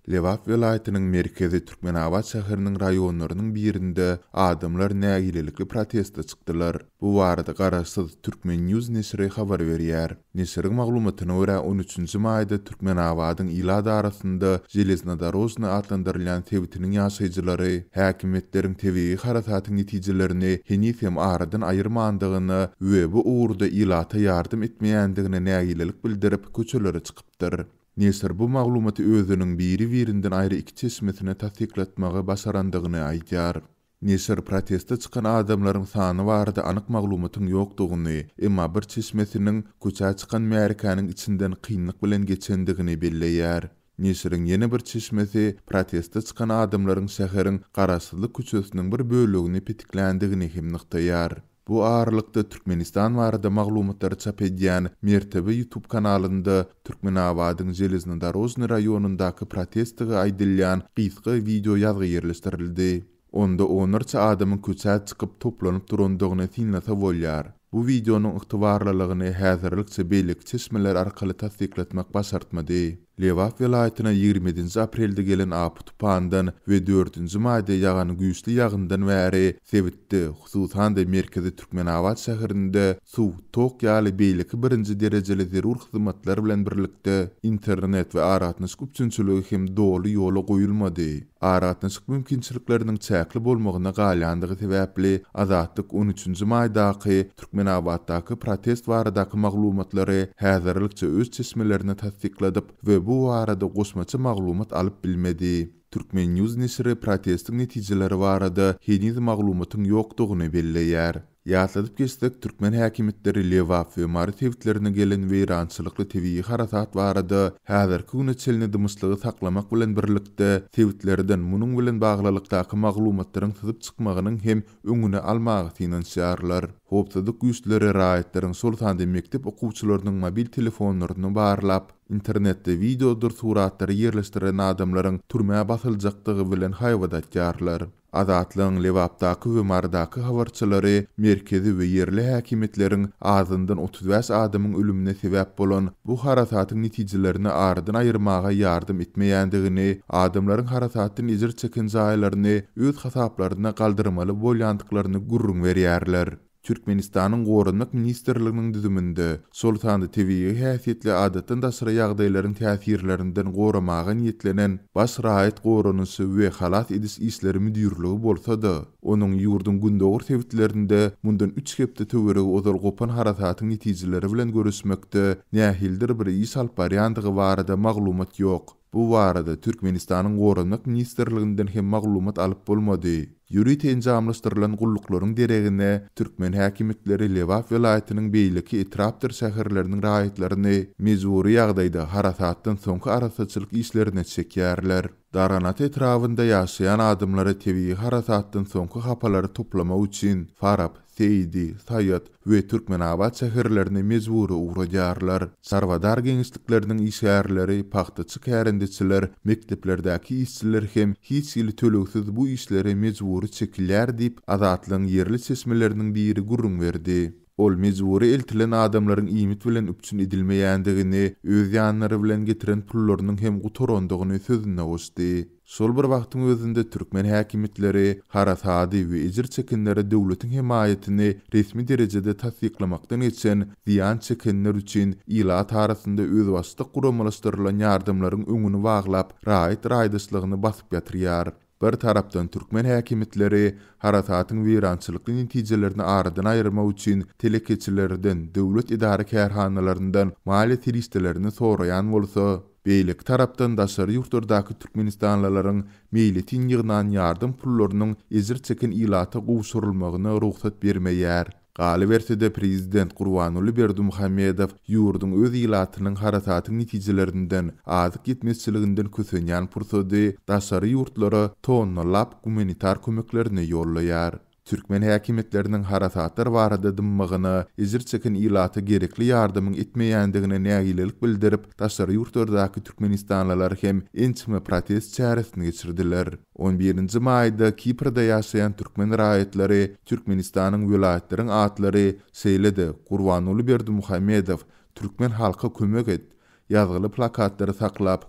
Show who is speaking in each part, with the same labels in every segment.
Speaker 1: Lebap welaýatynyň merkezi Türkmenabat şäheriniň raýonlarynyň birinde adamlar nägilelikli proteste çykdylar. Bu barada garaşsyz Turkmen. News neşiri habar berýär. Neşiriň maglumatyna görä, on üçünji maýda Türkmenabadyň ilat arasynda Železnodorožnyý atlandyrylýan sebitiniň ýaşaýjylary häkimiýetleriň tebigy harasatyň netijelerini heniz hem aradan aýyrmandygyna we bu ugurda ilata ýardam etmeýändigine nägilelik bildirip, köçelere çykypdyr. Neşir bu maglumaty özüniň biri-birinden aýry iki çeşmesine tassyklatmagy başarandygyny aýdýar. Neşir proteste çykan adamlaryň sany barada anyk maglumatyň ýokdugyny, emma bir çeşmesiniň köçä çykan märekäniň içinden kynlyk bilen geçendigini belleýär. Neşiriň ýene bir çeşmesi proteste çykan adamlaryň şäheriň Garaşsyzlyk köçesiniň bir bölegini petikländigini hem nygtaýar. Bu aralykda, Türkmenistan barada maglumatlary çap edýän Mertebe YouTube kanalynda Türkmenabadyň Železnodorožnyý raýonyndaky protestdigi aýdylýan gysga wideo ýazgy ýerleşdirildi. Onda onlarça adamyň köçä çykyp, toplanyp durandygyny synlasa bolýar. Bu wideonyň ygtybarlylygyny häzirlikçe beýleki çeşmeler arkaly tassyklatmak başartmady. Lebap welaýatyna 27-nji aprelde gelen apy-tupandan we dördünji maýda ýagan güýçli ýagyndan bäri sebitde, hususan-da merkezi Türkmenabat şäherinde suw, tok ýaly beýleki birinji derejeli zerur hyzmatlar bilen birlikde, internet we aragatnaşyk üpjünçiligi hem doly ýola goýulmady. Aragatnaşyk mümkinçilikleriniň çäkli bolmagyna galýandygy sebäpli, Azatlyk on üçünji maýdaky Türkmenabatdaky protest baradaky maglumatlary häzirlikçe öz çeşmelerine tassykladyp we bu barada goşmaça maglumat alyp bilmedi. Turkmen. News neşiri protestiň netijeleri barada heniz maglumatyň ýokdugyny belleýär. Ýatladyp geçsek, türkmen häkimiýetleri Lebap we Mary sebitlerine gelen weýrançylykly tebigy harasat barada häzirki güne çenli dymyşlygy saklamak bilen birlikde, sebitlerden munuň bilen baglylykdaky maglumatlaryň syzyp çykmagynyň hem öňüni almaga synanyşýarlar. Howpsuzlyk güýçleri raýatlaryň, şol sanda mekdep okuwçylarynyň mobil telefonlaryny barlap, internetde wideodyr suratlary ýerleşdiren adamlaryň türmä basyljakdygy bilen haýbat atýarlar. Azatlygyň Lebapdaky we Marydaky habarçylary merkezi we ýerli häkimiýetleriň azyndan 35 adamyň ölümine sebäp bolan bu harasatyň netijelerini aradan aýyrmaga ýardam etmeýändigini, adamlaryň harasatdan ejir çeken jaýlaryny öz hasaplaryna galdyrmaly bolýandyklaryny gürrüň berýärler. Türkmenistanyň Goranmak ministrliginiň düzüminde, şol sanda tebigy häsiýetli adatdan daşary ýagdaýlaryň täsirlerinden goramaga niýetlenen Baş raýat goranyşy we halas ediş işleri müdirligi bolsa-da, onuň ýurduň gündogar sebitlerinde mundan üç hepde töweregi ozal gopan harasatyň netijeleri bilen göreşmekde nähilidir bir iş alyp barýandygy barada maglumat ýok. Bu barada Türkmenistanyň Goranmak ministrliginden hem maglumat alyp bolmady. Ýörite enjamlaşdyrylan gulluklaryň deregine türkmen häkimiýetleri Lebap welaýatynyň beýleki etrapdyr şäherleriniň raýatlaryny mejbury ýagdaýda harasatdan soňky arassaçylyk işlerine çekýärler. Darganata etrabynda ýaşaýan adamlara tebigy harasatdan soňky hapalary toplamak üçin Farap, Seýdi, Saýat we Türkmenabat şäherlerine mejbury ugradýarlar. Çarwadar geňeşlikleriniň işgärleri, pagtaçy kärendeçiler, mekdeplerdäki işçiler hem hiç hili tölegsiz bu işlere mejbury çekilýär diýip, Azatlygyň ýerli çeşmeleriniň biri gürrüň berdi. Ol mejbury eltilen adamlaryň iýmit bilen üpjün edilmeýändigini, öz ýanlary bilen getiren pullarynyň hem gutarandygyny sözüne goşdy. Şol bir wagtyň özünde türkmen häkimiýetleri harasady we ejir çekenlere döwletiň hemaýatyny resmi derejede tassyklamakdan geçen zyýan çekenler üçin ilat arasynda özbaşdak guramalaşdyrylan ýardamlaryň öňüni baglap, raýat raýdaşlygyny basyp ýatyrýar. Bir tarapdan türkmen häkimiýetleri harasatyň weýrançylykly netijelerini aradan aýyrmak üçin telekeçilerden, döwlet edara-kärhanalaryndan maliýe serişdelerini soraýan bolsa, Beýleki tarapdan daşary ýurtlardaky türkmenistanlylaryň meýletin ýygnan ýardam pullarynyň ejir çeken ilata gowşurylmagyna rugsat bermeýär. Galyberse-de, prezident Gurbanguly Berdimuhamedow ýurduň öz ilatynyň harasatyň netijelerinden, azyk ýetmezçiliginden kösenýän pursady daşary ýurtlara tonnalap gumanitar kömeklerini ýollaýar. Türkmen häkimiýetleriniň harasatlar barada dymmagyna, ejir çeken ilata gerekli ýardamyň etmeýändigine nägilelik bildirip, daşary ýurtlardaky türkmenistanlylar hem ençeme protest çäresini geçirdiler. On birinji maýda Kiprde ýaşaýan türkmen raýatlary Türkmenistanyň welaýatlaryň atlary, şeýle-de Gurbanguly Berdimuhamedow, Türkmen halka kömek et! ýazgyly plakatlary saklap,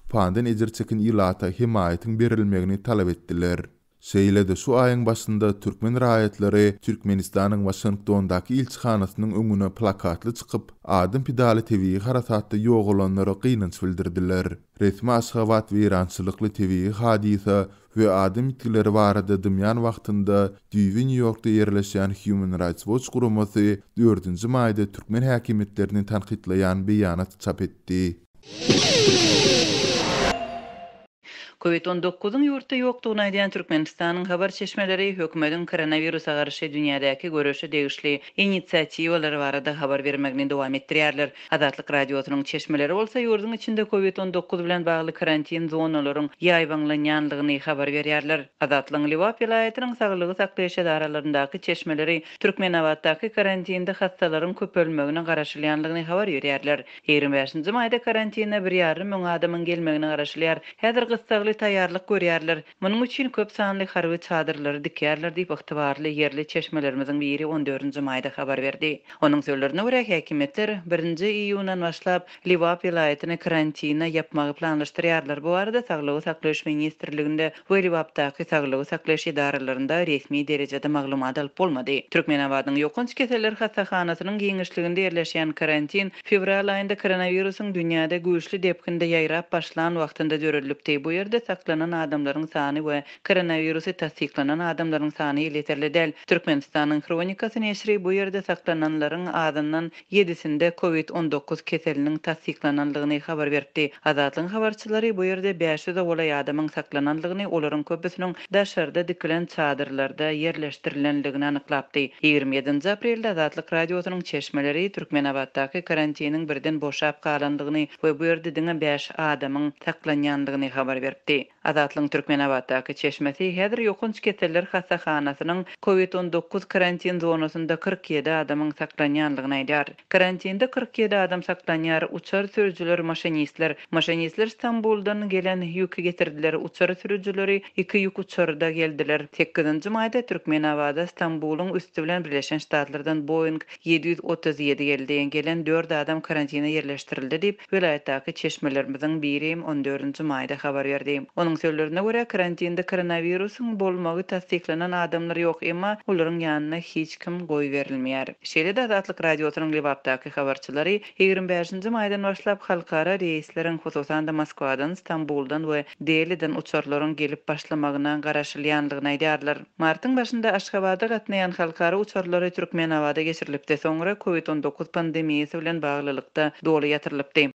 Speaker 1: Tupandan ejir çeken ilata hemaýatyň berilmegini talap etdiler. Şeýle-de şu aýyň başynda türkmen raýatlary Türkmenistanyň Waşingtondaky ilçihanasynyň öňüne plakatly çykyp, adam pidaly tebigy harasatda ýogalanlara gynanç bildirdiler. Resmi Aşgabat weýrançylykly tebigy hadysa we adam ýitgileri barada dymýan wagtynda, düýbi Nýu-Ýorkda ýerleşýän Human Rights Watch guramasy dördünji maýda türkmen häkimiýetlerini tankytlaýan beýanat çap etdi.
Speaker 2: Covid on dokuzyň ýurtda ýokdugyny aýdýan Türkmenistanyň habar çeşmeleri hökümetiň koronawirusa garşy dünýädäki göreşe degişli inisiatiwalary barada habar bermegini dowam etdirýärler. Azatlyk Radiosynyň çeşmeleri bolsa ýurduň içinde Covid 19 bilen bagly karantin zonalaryň ýaýbaňlanýanlygyny habar berýärler. Azatlygyň Lebap welaýatynyň saglygy saklaýyş edaralaryndaky çeşmeleri Türkmenabatdaky karantinde hassalaryň köpelmegine garaşylýanlygyny habar berýärler. 25 nji maýda karantine bir ýarym müň adamyň gelmegine garaşylýar. Häzir gyssagly taýýarlyk görýärler. Munuň üçin köp sanly harby çadyrlary dikýärler diýip, ygtybarly ýerli çeşmelerimiziň biri on dördünji maýda habar berdi. Onuň sözlerine görä, häkimiýetler birinji iýundan başlap, Lebap welaýatyny karantine ýapmagy planlaşdyrýarlar. Bu barada Saglygy saklaýyş ministrliginde we Lebapdaky saglygy saklaýyş edaralarynda resmi derejede maglumat alyp bolmady. Türkmenabadyň ýokanç keseller hassahanasynyň giňişliginde ýerleşýän karantin Fewral aýynda koronawirusyň dünýäde güýçli depginde ýaýrap başlan wagtynda döredilipdi. Bu ýerde saklanan adamlaryň sany we koronawirusy tassyklanan adamlaryň sany elýeterli däl. Türkmenistanyň Hronikasy neşiri bu ýerde saklananlaryň azyndan ýedisinde Covid 19 keseliniň tassyklanandygyny habar beripdi. Azatlygyň habarçylary bu ýerde 500 golaý adamyň saklanandygyny, olaryň köpüsiniň daşarda dikilen çadyrlarda ýerleşdirilendigini anyklapdy. 27-nji aprelde Azatlyk Radiosynyň çeşmeleri Türkmenabatdaky karantiniň birden boşap galandygyny we bu ýerde diňe bäş adamyň saklanýandygyny habar beripdi. Azatlygyň Türkmenabatdaky çeşmesi häzir ýokanç keseller hassahanasynyň Covid 19 karantin zonasynda 47 adamyň saklanýandygyny aýdýar. Karantinde 47 adam saklanýar, uçar sürüjiler, maşinistler. Maşinistler Stambuldan gelen ýüki getirdiler, uçar sürüjileri iki ýük uçarda geldiler. Sekizinji maýda Türkmenabada Stambulyň üsti bilen Birleşen Ştatlardan Boeing 737 geldi. Gelen dört adam karantine ýerleşdirildi diýip, welaýatdaky çeşmelerimiziň biri on dördünji maýda habar berdi. Onuň sözlerine görä, karantinde koronawirusyň bolmagy tassyklanan adamlar ýok, emma olaryň ýanyna hiç kim goýberilmeýär. Şeýle-de Azatlyk Radiosynyň Lebapdaky habarçylary 25-nji maýdan başlap halkara reýsleriň, hususan-da Moskwadan, Stambuldan we Deliden uçarlaryň gelip başlamagyna garaşylýandygyny aýdýarlar. Martyň başynda Aşgabada gatnaýan halkara uçarlary Türkmenabada geçirilipdi, soňra Covid 19 pandemiýasy bilen baglylykda doly ýatyrylypdy.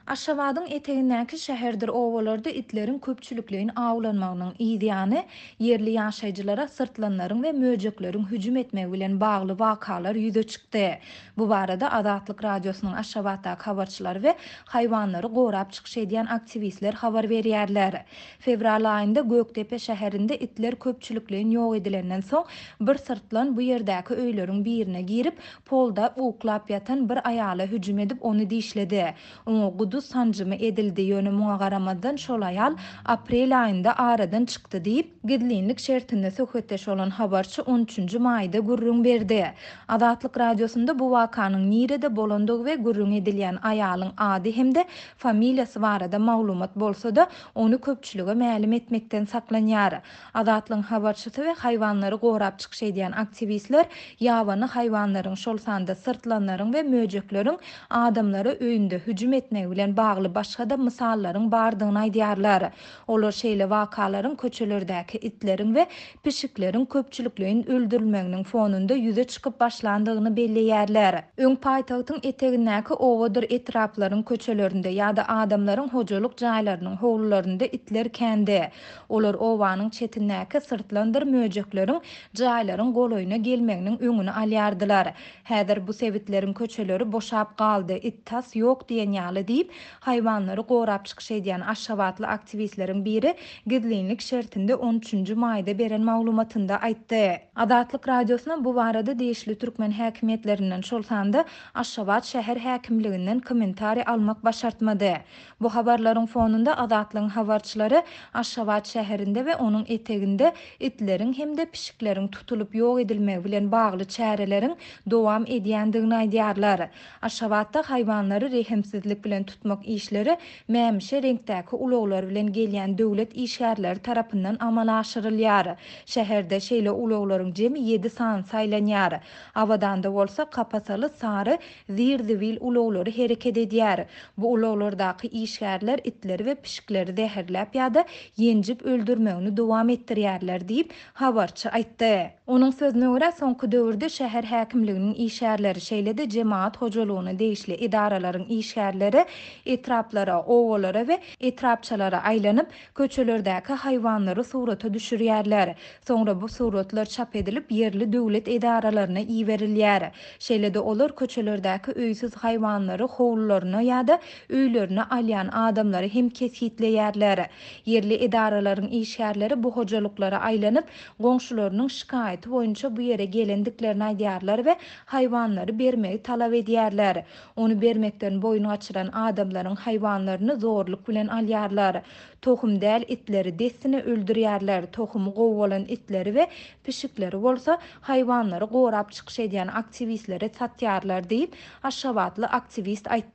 Speaker 3: Aşgabadyň etegindäki şäherdir obalarda itleriň köpçülikleýin awlanmagynyň yz ýany, ýerli ýaşaýjylara syrtlanlaryň we möjekleriň hüjüm etmegi bilen bagly wakalar ýüze çykdy. Bu barada Azatlyk Radiosynyň Aşgabatdaky habarçylary we haýwanlary gorap çykyş edýän aktiwistler habar berýärler. Fewral aýynda Gökdepe şäherinde itler köpçülikleýin ýok edilenden soň, bir syrtlan bu ýerdäki öýleriň birine girip, Polda uklap ýatan bir aýala hüjüm edip, ony dişledi. Oňa guduz sanjymy edildi, ýöne muňa garamazdan şol aýal aprel aýynda aradan çykdy diýip, gizlinlik şertinde söhbetdeş bolan habarçy on üçünji maýda gürrüň berdi. Azatlyk Radiosynda bu wakanyň nirede bolandygy we gürrüň edilýän aýalyň ady hem-de familiýasy barada maglumat bolsa-da, ony köpçülige mälim etmekden saklanýar. Azatlygyň habarçysy we haýwanlary gorap çykyş edýän aktiwistler ýabany haýwanlaryň, şol sanda syrtlanlaryň we möjekleriň adamlara öýünde hüjüm etmegi bilen bagly başga-da mysallaryň bardygyny aýdýarlar. Olar şeýle wakalaryň köçelerdäki itleriň we pişikleriň köpçülikleýin öldürilmeginiň fonunda ýüze çykyp başlandygyny belleýärler. Öň paýtagtyň etegindäki obadyr etraplaryň köçelerinde ýa-da adamlaryň hojalyk jaýlarynyň howlularynda itler kändi. Olar obanyň çetindäki syrtlandyr möjekleriň jaýlaryň golaýyna gelmeginiň öňüni alýardylar. Häzir bu sebitleriň köçeleri boşap galdy, it tas ýok diýen ýaly diýip, haýwanlary gorap çykyş edýän aşgabatly aktiwistleriň biri gizlinlik şertinde on üçünji maýda beren maglumatynda aýtdy. Azatlyk Radiosyna bu barada degişli türkmen häkimiýetlerinden, şol sanda Aşgabat şäher häkimliginden kommentariý almak başartmady. Bu habarlaryň fonunda Azatlygyň habarçylary Aşgabat şäherinde we onuň eteginde itleriň hem-de pişikleriň tutulyp ýok edilmegi bilen bagly çäreleriň dowam edýändigini aýdýarlar. Aşgabatda haýwanlary rehimsizlik bilen tutmak işleri mämişe reňkdäki ulaglar bilen gelýän döwlet işgärleri tarapyndan amala aşyrylýar. Şäherde şeýle ulaglaryň jemi ýedi sanysy aýlanýar. Abadanda bolsa kapasaly sary zir-zibil ulaglary hereket edýär. Bu ulaglardaky işgärler itleri we pişikleri zäherläp ýa-da ýenjip öldürmegini dowam etdirýärler diýip, habarçy aýtdy. Onuň sözüne görä, soňky döwürde şäher häkimliginiň işgärleri, şeýle-de jemagat hojalygyna degişli edaralaryň işgärleri etraplara, obalara we etrapçalara aýlanyp, Köçelerdäki haýwanlary surata düşürýärler. Soňra bu suratlar çap edilip, ýerli döwlet edaralaryna iberilýär. Şeýle-de olar köçelerdäki öýsüz haýwanlary howlularyna ýa-da öýlerine alýan adamlary hem kesgitleýärler. Ýerli edaralaryň işgärleri bu hojalyklara aýlanyp, goňşularynyň şikaýaty boýunça bu ýere gelendiklerini aýdýarlar we haýwanlary bermegi talap edýärler. Ony bermekden boýun gaçyran adamlaryň haýwanlaryny zorluk bilen alýarlar. Tohum däl itleri dessine öldürýärler, tohumy gowy bolan itleri we pişikleri bolsa haýwanlary gorap çykyş edýän aktiwistlere satýarlar diýip, aşgabatly aktiwist aýtdy.